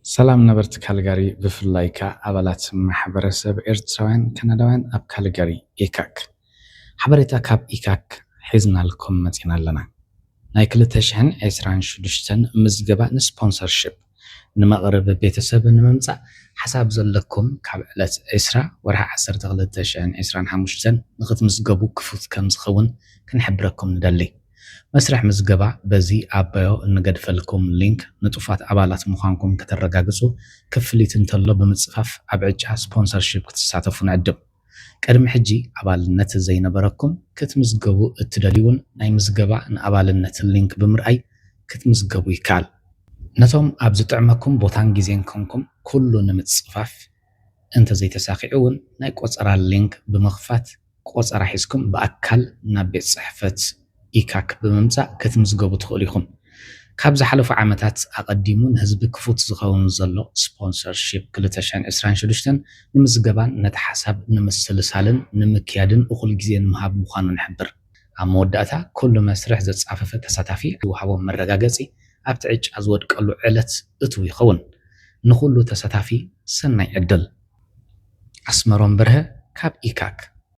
ሰላም ነበርቲ ካልጋሪ፣ ብፍላይ ከኣ ኣባላት ማሕበረሰብ ኤርትራውያን ካናዳውያን ኣብ ካልጋሪ፣ ኢካክ። ሓበሬታ ካብ ኢካክ ሒዝናልኩም መጺና ኣለና። ናይ ክልተ ሽሕን ዕስራን ሽዱሽተን ምዝገባ ንስፖንሰርሺፕ ንመቕርቢ ቤተሰብ ንምምጻእ ሓሳብ ዘለኩም ካብ ዕለት ዕስራ ወርሒ ዓሰርተ ክልተ ሽሕን ዕስራን ሓሙሽተን ንኽትምዝገቡ ክፉት ከም ዝኸውን ክንሕብረኩም ንደሊ። መስርሕ ምዝገባ በዚ ኣብ ባዮ እንገድፈልኩም ሊንክ ንጡፋት ኣባላት ምዃንኩም ከተረጋግጹ፣ ክፍሊት እንተሎ ብምጽፋፍ ኣብ ዕጫ ስፖንሰርሺፕ ክትሳተፉ ንዕድም። ቅድሚ ሕጂ ኣባልነት ዘይነበረኩም ክትምዝገቡ እትደልዩ እውን ናይ ምዝገባ ንኣባልነት ሊንክ ብምርኣይ ክትምዝገቡ ይከኣል። ነቶም ኣብ ዝጥዕመኩም ቦታን ግዜን ኮንኩም ኩሉ ንምጽፋፍ እንተዘይተሳኺዑ እውን ናይ ቆጸራ ሊንክ ብምኽፋት ቆጸራ ሒዝኩም ብኣካል ናብ ቤት ጽሕፈት ኢካክ ብምምጻእ ክትምዝገቡ ትኽእሉ ኢኹም። ካብ ዝሓለፉ ዓመታት ኣቐዲሙ ንህዝቢ ክፉት ዝኸውን ዘሎ ስፖንሰርሺፕ ክልተ ሽሕን ዕስራን ሽዱሽተን ንምዝገባን ነቲ ሓሳብ ንምስልሳልን ንምክያድን እኹል ግዜ ንምሃብ ምዃኑ ንሕብር። ኣብ መወዳእታ ኩሉ መስርሕ ዘጻፈፈ ተሳታፊ ዝወሃቦ መረጋገጺ ኣብቲ ዕጫ ዝወድቀሉ ዕለት እትው ይኸውን። ንኹሉ ተሳታፊ ሰናይ ዕድል። ኣስመሮም በርሀ ካብ ኢካክ።